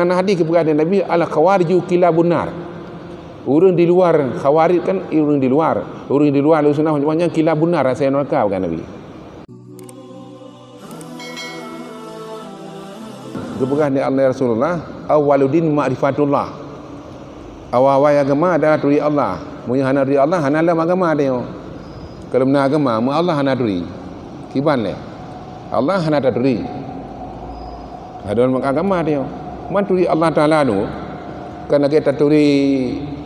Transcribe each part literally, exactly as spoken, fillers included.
Na hadis geupeugah lé Nabi, "Al-khawariju kilabun nar." Ureuëng di luar, khawarij kan ureuëng di luar. Ureuëng di luar Ahlussunnah wal Jamaah nyan kilabun nar, asèe neuraka, peugah Nabi. Geupeugah lé Allah, ya Rasulullah, "Awwaluddin ma'rifatullah." Awai-awai agama adalah turi Allah. Meunyoe hana turi Allah, hana lom agama tanyoe. Kalau na agama, meu Allah hana turi. Kiban lé? Allah hana taturi. Ladôm agama tanyoe. Man turi Allah Taala nyoe, kon lagèe taturi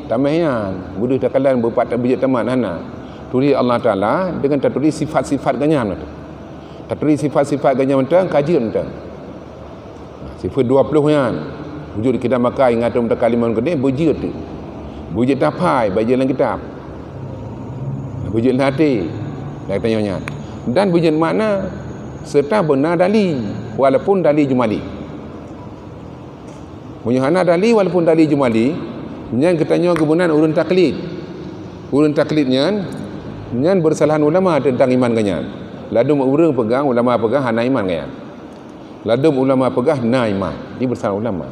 tamèh nyan, beudôh takalon beupat beujeuet tamat, hana. Turi Allah Taala deungon taturi sifat-sifat Gobnyan. Taturi sifat-sifat Gobnyan mantong, ka jeuet mantong. Sifeut dua ploh nyan, wujud, qidam, baqa, ingatan, mutakalim, mutakallim, beujeuet teuh. Beujeuet taphai, beujeuet lam kitab. Beujeuet lam até, lam tanyoe nyan. Dan beujeuet makna, serta beuna dali, walaupun dali jumali. Meunyoe hana dali, walaupun dali jumali, nyan geutanyoe geumeunan ureuëng taklid. Ureuëng taklid nyan, nyan beureusalah ulama teuntang iman gobnyan. Ladôm ureuëng peugah, ulama peugah hana iman gobnyan. Ladôm ulama peugah na iman, di beureusalah ulama.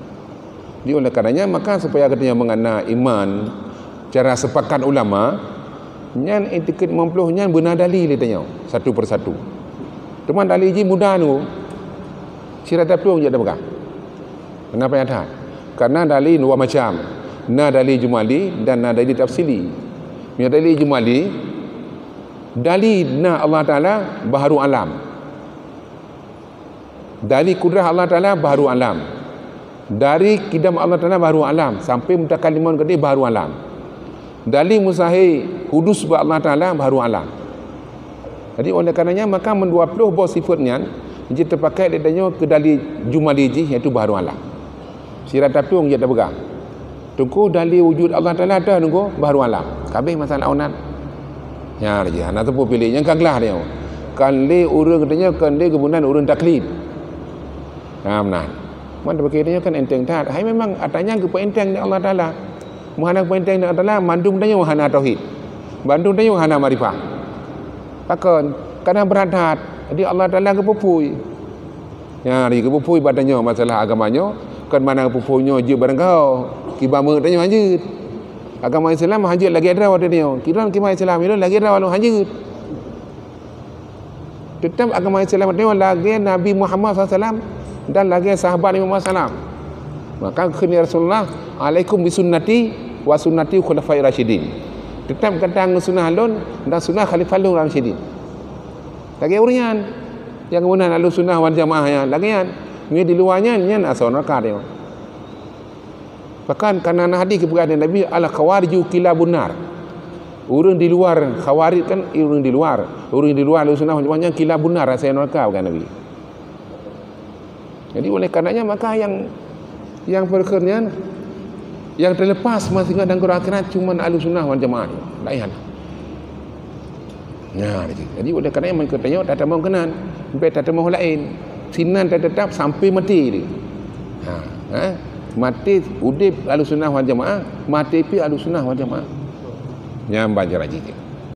Di oleh karenanya, maka supaya geutanyoe meungana iman cara sepakat ulama, nyan itikad limong ploh nyan beuna dali lé tanyoe satu persatu. Teuma dali jih mudah nunggu. Sira taplueng jak tapeugah. Kenapa nyata? Karena dali dua macam. Na dali jumali dan na dali tafsili. Meunyoe dali jumali, dali na Allah Taala baharu alam. Dari kudrah Allah Taala baharu alam. Dari qidam Allah Taala baharu alam. Sampai mutakallimun geude baharu alam. Dari mustahil hudus bak Allah Taala baharu alam. Jadi, oleh karenanya, maka meudua ploh boh sifat nyan jeuet teupakai lé tanyoe keu dali jumali jih, yaitu baharu alam. Sira taplueng jak tapeugah. Teungku, dali wujud Allah Taala dah nunggu baharu alam. Kabeh masalah onan. Nya lagi, hana teupeu piléh nyang ka glah dia. Kan lé ureuëng geutanyoe, kan lé geumeunan ureuëng taklid. Ha, meunan. Man teupeu geutanyoe kan enteng that. Hai memang atra nyang geupeuenteng lé Allah Taala. Meuhana geupeuenteng lé Allah Taala, mandum tanyoe hana tauhid. Mandum tanyoe hana makrifah. Pakon? Karena brat that. Jadi Allah Taala geupeupui. Nya, di geupeupui bak tanyoe masalah agama nyoe, kon mana geupeupui nyoe jeuet barangkaho, kiban meutanyoe hanjeuet. Agama Islam hanjeuet lagèe droe watèe nyoe. Kidon kiban Islam ilôn lagèe droe lôn hanjeuet. Tetap agama Islam watèe nyoe lagèe Nabi Muhammad sallallahu alaihi wasallam dan lagèe sahabat Nabi Muhammad sallallahu alaihi wasallam. Maka kheun Rasulullah, "Alaikum bisunnati wa sunnati khulafai rasyidin." Tetap gata ngon sunnah lôn dan sunnah khalifah lôn rasyidin. Lagèe ureuëng nyan, nyang meunan Ahlussunnah wal Jamaah nyan, lagèe nyan. Meunyoe di luwa nyan, nyan asoe neuraka tanyoe. Bahkan kana na hadis geupeugah lé Nabi, "Al-khawariju kilabun nar." Ureuëng di luar, khawarij kan ureuëng di luar. Ureuëng di luar Ahlussunnah wal Jamaah nyan kilabun nar, asoe neuraka, peugah Nabi. Jadi, oleh karenanya, maka nyang, nyang peureukeuen nyan, nyang teulepas masa singoh dan keudroe akhirat cuma Ahlussunnah wal Jamaah. Laén hana. Nah, jadi, jadi oleh karenanya, meukeue tanyoe tatamong keunan, sampai tatamong laén. Sinan tateutap sampai maté dia. Ha, ha? Maté udép Ahlussunnah wal Jamaah, maté pih Ahlussunnah wal Jamaah. Nyan ban cara jih.